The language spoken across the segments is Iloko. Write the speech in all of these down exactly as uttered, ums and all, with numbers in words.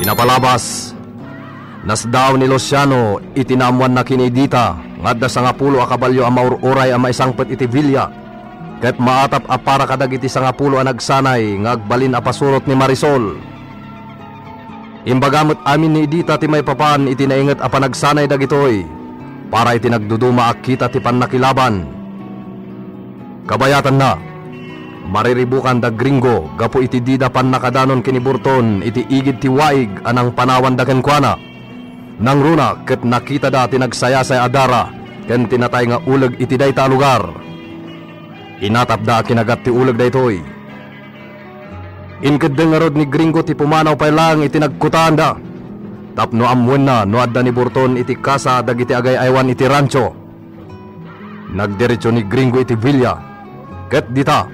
Napalabas, nasdaaw ni Luciano iti naammoanna ken ni Edita nga adda sangapulo a kabalio a maur-uray a maisangpet iti villa, ket maatap a para kadagiti sangapulo a nagsanay nga agbalin a pasurot ni Marisol. Imbaga met amin ni Edita ti maipapan iti nainget a panagsanay dagitoy para iti nagduduma a kita ti pannakilaban. Kabayatanna, mariribukan da Gringo gapu iti dida pannakadanon ken ni Burton iti igid ti waig a nangpanawanda kenkuana. Nangruna ket nakitada ti nagsayasay a dara ken ti natay nga uleg iti dayta a lugar. Inatapda a kinagat ti uleg daytoy. Inkeddeng ngarud ni Gringo ti pumanaw pay laeng iti nagkutaanda tapno ammoenna no adda ni Burton iti kasa dagiti agay-aywan iti rancho. Nagdiretso ni Gringo iti villa, ket dita,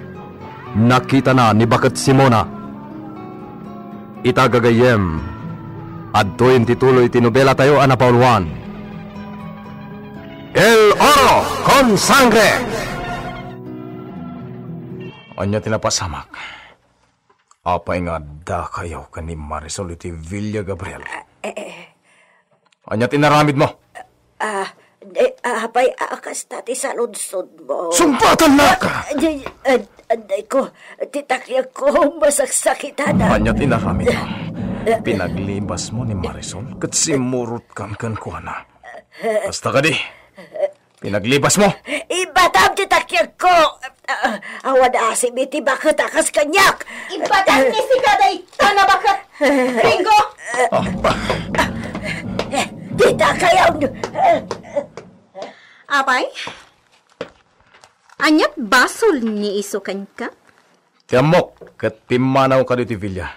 nakitana ni Baket Simona. Ita, gagayyem, adtoyen ti tuloy ti nobelatayo a napauluan, El Oro con Sangre. Ania ti napasamak? Apay nga addakayo ken ni Marisol iti villa, Gabriel? Eh, eh. Ania ti inaramidmo? Ah, eh, apay a kasta ti saludsodmo? Sumpatannaka! Ah, di, ad-, aday ko, ti takiagko, masaksakitan. Ania ti inaramidmo? Pinaglibasmo ni Marisol ket simmurotkan kenkuana. Kasta kadi? Pinaglibasmo? Ibatam ti takiagko. Ah, awan asim iti baket a kas kaniak. Ibatam ni sika dayta a baket. Gringo! Ah, ah. Dita kayo. Apay? Aniat basol ni isu kenka? Ti ammok, ket pimmanaw kadi ti villa.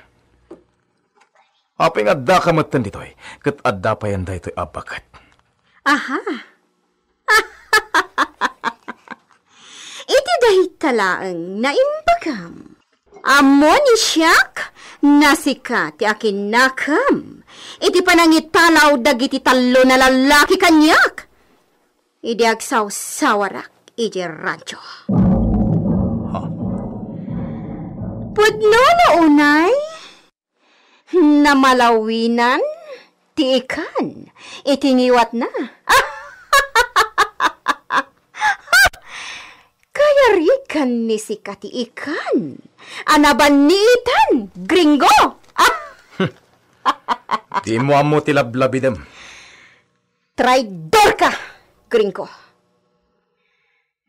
Apay nga addaka metten ditoy, ket adda payen daytoy a baket? Aha. Iti dayta laeng naimbagam. Ammo ni siak, nasika ti akinnakem iti panangitalaw dagiti tallo a lallaki kaniak idi agsawsawarak iti rancho. Ha? Pudno no unay, namalawinan ti ikan iti ngiwatna. Kayarigan ni sika ti ikan a nabanniitan, Gringo! Dimo ammo ti lablabidem. Traidor ka, Gringo!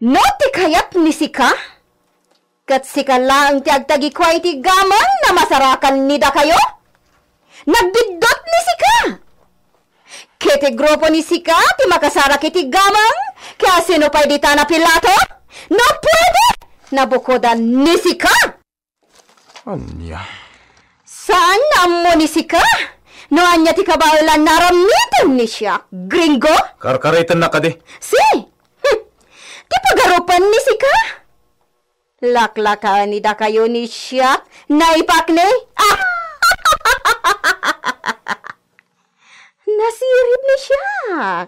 No ti kayat ni sika, ket sika laeng ti agtagikua iti gameng a masarakan ni dakayo? Nagbiddut ni sika! Ket ti grupo ni sika ti makasarak iti gameng, ket asino pay dita na Pilato? No pwede, nabukodan ni sika! Ania? Saan nga ammo ni sika? No ania ti kabaelan nga aramiden ni siak, Gringo? Karkaritennak kadi? Si! Hm! Ti pagarupen ni sika? Laklakaen ni dakayo ni siak, naipakni? Ah! Nasirib ni siak.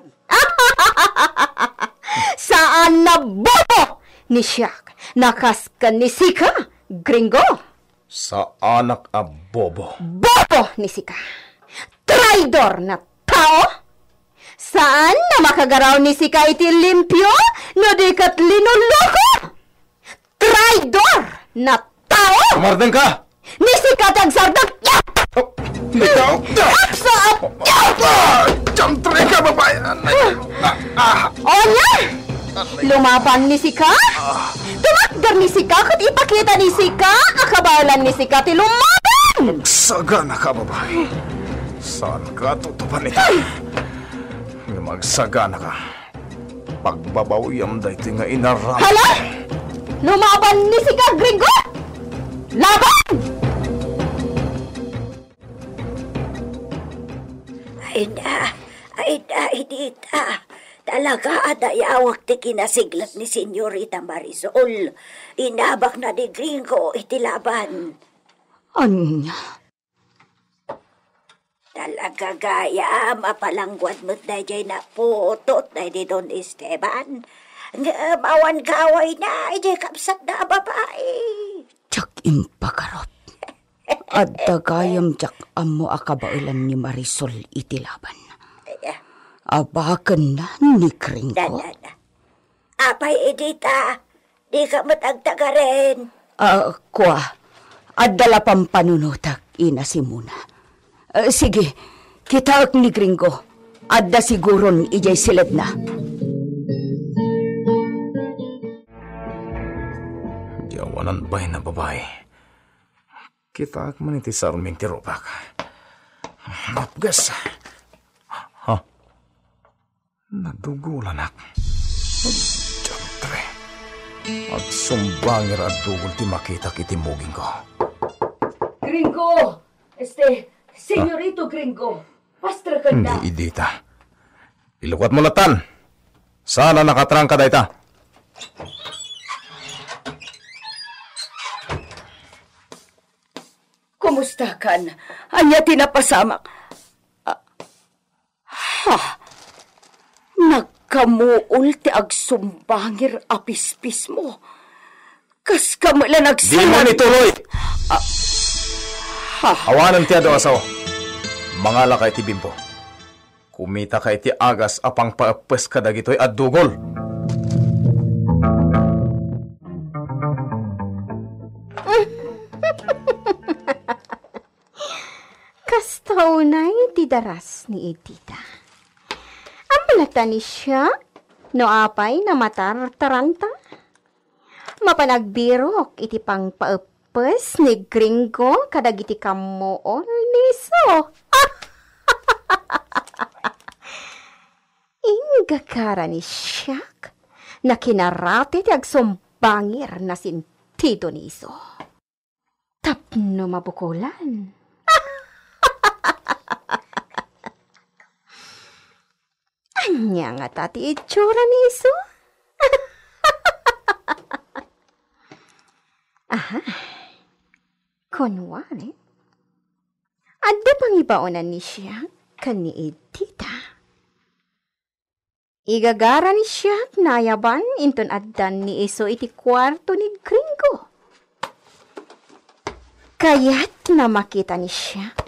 Saan nga bobo ni siak. Nakas ken ni sika, Gringo. Saanak a bobo. Bobo ni sika. Traidor nga tao. Saan nga makagaraw ni sika iti limpio no di ket linulloko. Traidor nga tao! Umardeng ka! Ni sika ti agsardeng! Oh, ikaw! Sa Ah! Diantre ka, babae! Ah! Ah! Onya! Lumaban ni sika? Tumakder ni sika ket ipakita ni sika a kabaelan ni sika ti lumaban! Magsagana ka, babae. Saan ka tutupan ita? Magsagana ka. Pagbabawiam daytoy nga inaramid. Hala! Lumaban ni sika, Gringo! Laban! Ay na, ay na, Edita. Talaga a dayawak ti kinasiglat ni Senyorita Marisol. Inabakna ni Gringo iti laban. Ania? Talaga gayam a palangguad met daydiay naputot daydi Don Esteban. Ngem awan gawayna idiay kabsatna a babai. Diak impagarut. Adda gayam diak ammo a kabaelan ni Marisol iti laban. Abakenna ni Gringo. Da, da, da. Apay, Edita, dika met agtagaren. Ah, kua, adda la pampanunotak, Ina Simona. Ah, sige, kitaek ni Gringo. Adda siguron idiay siledna. Di awanan bay na babae. Kitaek man iti sarming ti rupak. Napgas. Ha? Nadugolanak. Diantre. Agsumbangir a dugol ti makitak iti mugingko. Gringo! Este, Senyorito Gringo, pastreken da. Ni Edita. Ilukat mo latan. Saan a nakatrangka dayta. Kumustakan? Ania ti napasamak? Ah, ha? Nagkamuol ti agsumbangir a pispismo. Kas ka met la nagsalan. Dimo ituloy! Ah, ha? Awanen ti adu a sao. Mangalaka iti bimbo. Kumitaka iti agas a pangpaeppes kadagitoy a dugol. Kasta unay ti daras ni Edita. Ammona ta ni siak no apay namatartaranta. Mapan agbirok iti pangpaeppes ni Gringo kadagiti kammuol ni isu. Inggagara ni siak, nakinarate ti agsumbangir na sentido ni isu. Tapno mabukulan. Ania ngata ti itsura ni isu? Aha. Kunwari, adda pangibaonan ni siak ken ni Edita. Igagara ni siak naayaban inton addan ni isu iti kuarto ni Gringo. Kayatna makita ni siak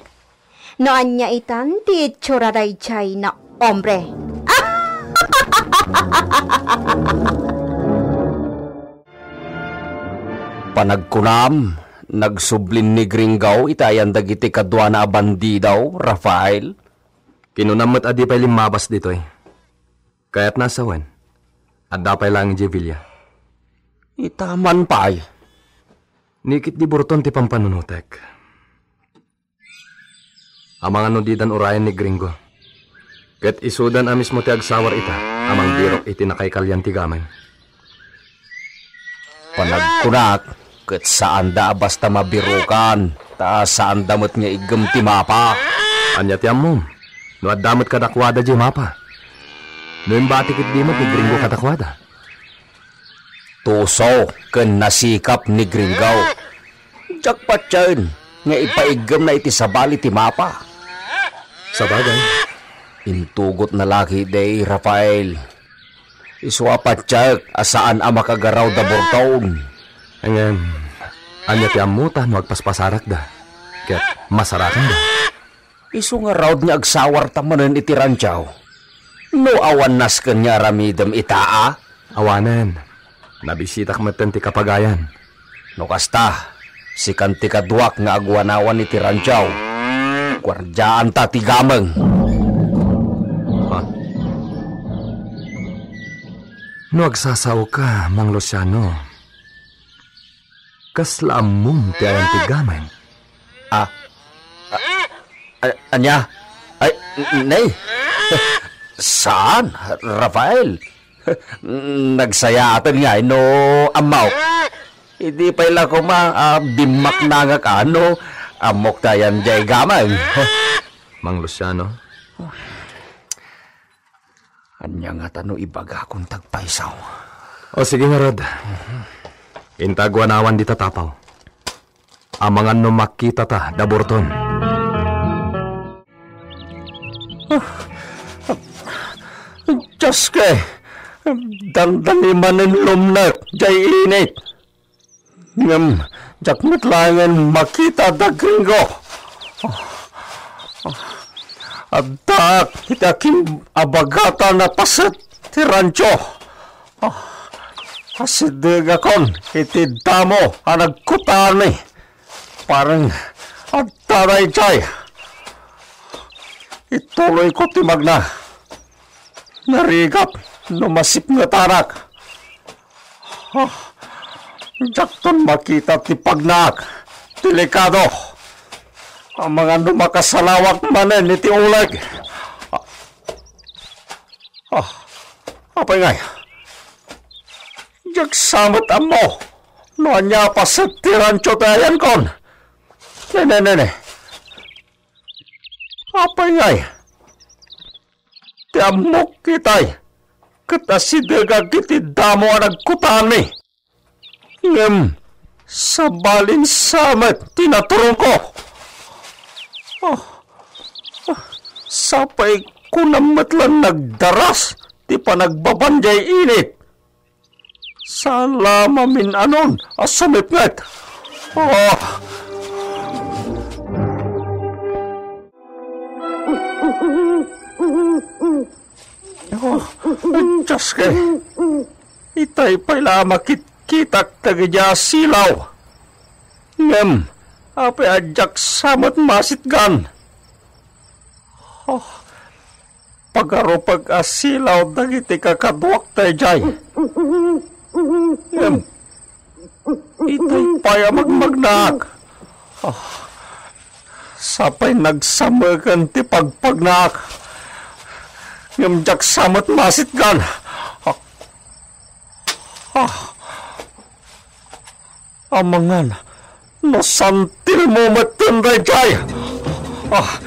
no ania itan ti itsura daydiay na hombre. Panagkunam, nagsublin ni Gringo iti ayan dagiti kaduana a bandidaw, Rafael? Kinunam met a di pay limmabas ditoy. Kayatna a sawen, adda pay laeng idiay villa. Ita man pay. Ni Kit di Burton ti pampanunotek. Amangan no didan urayen ni Gringo. Ket isudan a mismo ti agsawar ita a mangbirok iti nakaikalian ti gameng. Panagkunak, ket saanda a basta mabirokan, ta saanda met nga iggem ti mapa. Ania ti ammom? No adda met kadakuada diay mapa? No imbati ketdi met ni Gringo kadakuada? Tuso ken nasikap ni Gringo. Diak patien nga ipaiggemna iti sabali ti mapa. Sabagay. Intugotna la ketdi, Rafael. Isu a patiek a saan a makagaraw da Burton. Ngem, ania ti ammota no agpaspasarakda ket masarakanda? Isu ngarud nga agsawarta manen iti rancho. No awan nasken nga aramidem ita a? Awanen. Nabisitak metten ti kapagayan. No kasta, sikan ti kaduak nga aguanawan iti rancho. Guardiaanta ti gameng. Ha? No agsasaoka, Mang Luciano, kasla ammom ti ayan ti gameng? Ah, ah, ah, ania? Ay, n-, nay. Saan, Rafael? Nagsayaaten ngay no ammok. Idi pay la koma, ah, bimmaknangak a no ammok ti ayan diay gameng. Mang Luciano? Ania ngata no ibagakon ti agpayso? O, sige ngarud. Inta aguanawan dita tapaw. Amangan no makitata da Burton. Ah, Diosko, dandani manen lumnek diay init. Ngem, Diak met laengen makita da Gringo. Addaak iti akim-, abagatan a paset ti rancho. Asidegakon iti damo a nagkutaanmi. Parang adda daydiay. Ituloyko ti magna. Narigat no masipngetanak. Ah, diakton makita ti pagnaak. Delikado. Amangan no makasalawak manen iti uleg. Ah, ah, apay ngay? Diak sa met ammo no ania a paset ti rancho ti ayankon. Ne, ne, ne, ne. Apay ngay? Ti ammok itay, ket asidegak iti damo a nagkutaanmi. Ngem sabalin sa met ti naturongko. Ah, ah, sapay kunam met lan nagdaras ti panagbaban diay init. Saan la mamin-anon a sumipnget. Ah! Oh, Dios ko. Itay pay la a makitkitak dagiti a silaw. Ngem, apay a diak sa met masitgan? Oh, pagarupek a silaw dagiti kakaduak daydiay. Ngem, itay pay a magmagnaak. Oh, sapay nagsameken ti pagpagnaak. Ngem diak sa met masitgan. Ah, ah. Amangan no santilmo metten daydiay. Ah,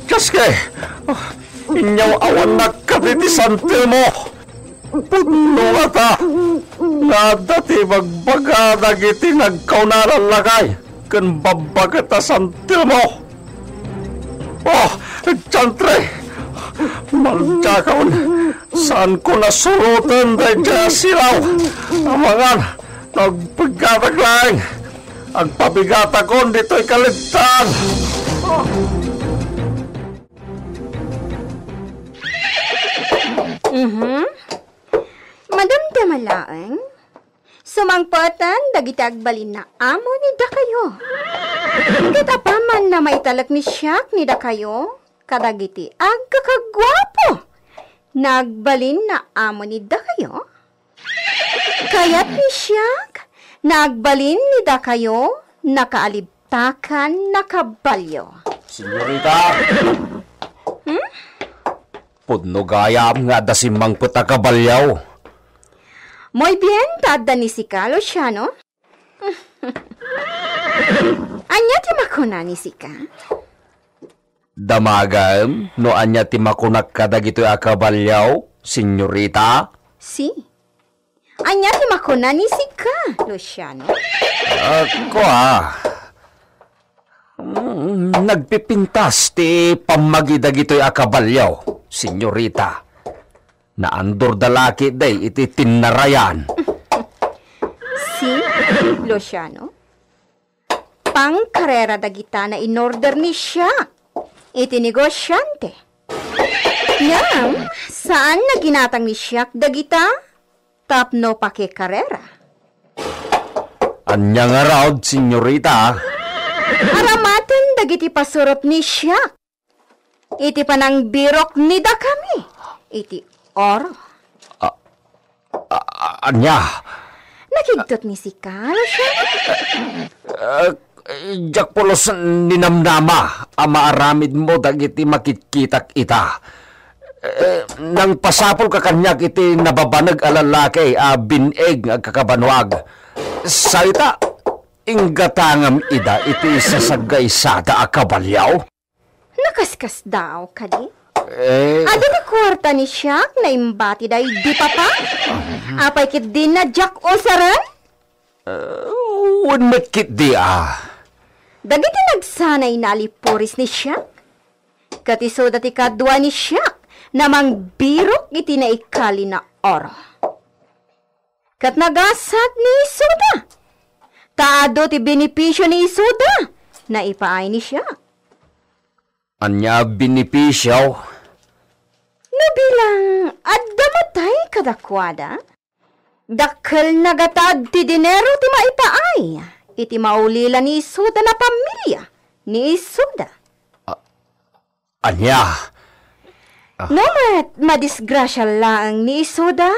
Dios ko, ah, inyaw-awannak kadagiti santilmo. Pudno ngata nga adda ti ibagbaga dagiti nagkauna a lallakay ken babbaket a santilmo. Oh, diantre! Madiakon, saanko nasuroten daydiay a silaw. Amangan, nagpiggatak laeng. Agpabigatakon ditoy kaledtan. Mhm. Madamdama laeng. Sumangpeten dagiti agbalin nga amo ni dakayo. Ket apaman a maitalek ni siak ni dakayo kadagiti agkakaguapo nga agbalin nga amo ni dakayo, kayat ni siak nga agbalin ni dakayo nga kaalibtakan nga kabalio. Senyorita! Hmm? Pudno gayam nga adda simmangpet a kabalio. Muy bien, ta adda ni sika, Luciano. Ania ti makuna ni sika? Damagem no ania ti makunak kadagitoy a kabalio, senyorita? Si. Ania ti makuna ni sika, Luciano? Ah, kua. Mm, nagpipintas ti pammagi dagitoy a kabalio, senyorita. Naandorda la ketdi iti tinnarayan. Si, Luciano, pangkarera dagita nga in-order ni siak iti negosiante. Ngem, saan nga ginatang ni siak dagita tapno pakikarera. Ania ngarud, senyorita? Aramaten dagiti pasurot ni siak iti panangbirok ni dakami iti oro. A, a, a, ania? Nakigtot ni sika, Luciano? Eh, diak pulos ninamnama a maaramidmo dagiti makitkitak ita. Eh, nangpasapulka kaniak iti nababaneg a lallaki a bin-eg nga agkakabanuag. Sa ita, inggatangam ida iti sasaggaysada a kabalio. Nakaskasdaaw kadi? Eh. Adda ti kuarta ni siak nga imbatida idi papa? Apay ketdin a diak usaren? Eh, wen met ketdi a. Dagiti nagsanay nga alipuris ni siak, ket isuda ti kadua ni siak nga mangbirok iti naikali nga oro. Ket nagasat ni isuda, ta adu ti benepisio ni Isoda, naipaay ni Siak. Ania a benepisio? No bilang adda matay kadakuada, dakkel nagatad ti dinero ti maipaay iti maulila ni Isoda a pamilia ni Isoda. Ania? No met madisgrasia laeng ni Isoda,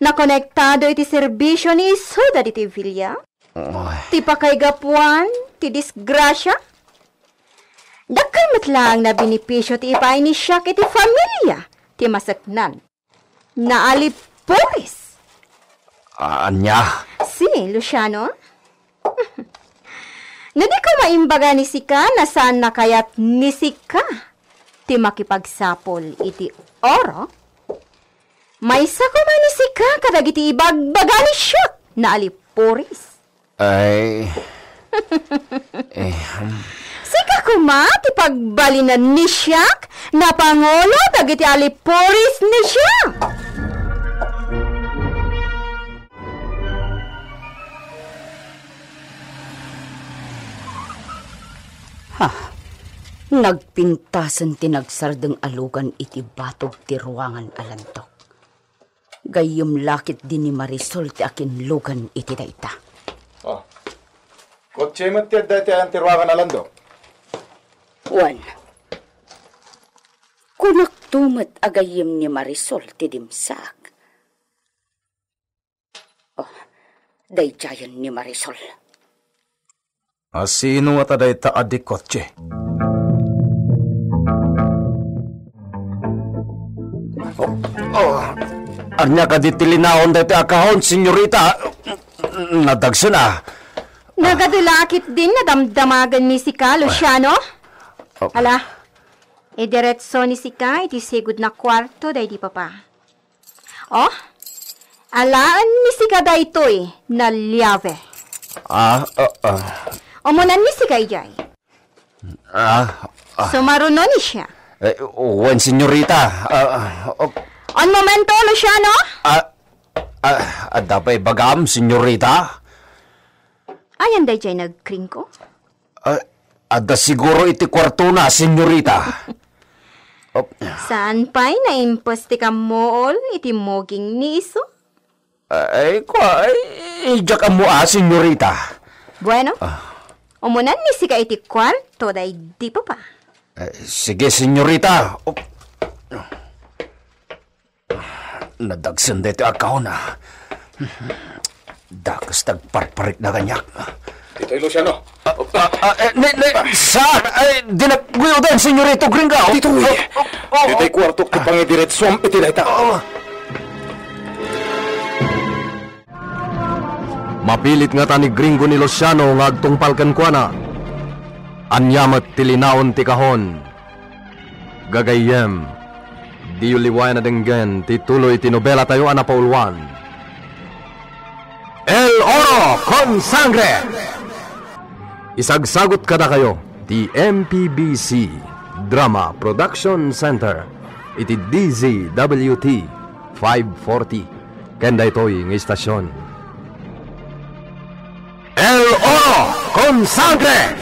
nakonektado iti serbisio ni Isoda ditoy villa, ti pakaigapuan ti disgrasia, dakkel met laeng a benepisio ti ipaay ni Siak iti familia ti maseknan. Naalipuris. Ania? Si Luciano? No di ko maimbaga ni sika, no saan a kayat ni sika ti makipagsapul iti oro, maysa koma ni sika kadagiti ibagbaga ni Siak, naalipuris. Ay. Eh, hmm. Sika koma ti pagbalinan ni Siak, a pangulo dagiti alipuris ni Siak. Ha, nagpintasen ti nagsardeng a lugan iti batog ti ruangan a landok. Gayyem la ketdi ni Marisol ti akinlugan iti dayta. Oh. Kotse met ti adda iti ayan ti ruangan a landok. Wen, kunakto met a gayyem ni Marisol ti dimsak. Oh, daydiayen ni Marisol. A sino ngata dayta a di kotse? Oh, oh, ania kadi ti linaon dayta a kahon, senyorita? Nadagsen a. Nagadu la ketdin a damdamagen ni sika, Luciano. Oh. Ala, idiretso ni sika iti sigud a kuarto daydi papa. Oh? Alaen ni sika daytoy a liave. Ah, ah, ah. Umunan ni sika idiay. Ah, ah. Sumaruno ni siak. Eh, wen, senyorita. Ah, ah, oh. Un momento, Luciano. Ah, ah, adda pay ibagam, senyorita? Ayan daydiay nagkringko? Ah, adda siguro iti kuartona, senyorita. Op. Saan pay naimpes ti kammuol iti muging ni isu? Ay, kua, ay, diak ammo a, senyorita. Bueno, Ah. umunan ni sika iti kuarto daydi papa. Eh, sige, senyorita. Op. Nadagsen daytoy a kahon a. Dakes ti agparparikna kaniak. Ditoy, Luciano. Ah, ah, ah, eh, ne, ne, saan? Ay, dinak guyuden, senyorito Gringo. Ditoy. Oh, oh, oh. Ditoy kuartok ti pangidiretsom iti dayta. Oh. Mapilit ngata ni Gringo ni Luciano nga agtungpal kenkuana. Ania met ti linaon ti kahon? Gagayyem, diyo liwayan a denggen ti tuloy ti nobelatayo a napauluan, El Oro con Sangre! Isagsagut kadakayo ti M P B C Drama Production Center iti D Z W T five forty ken daytoy nga istasion. El Oro con Sangre!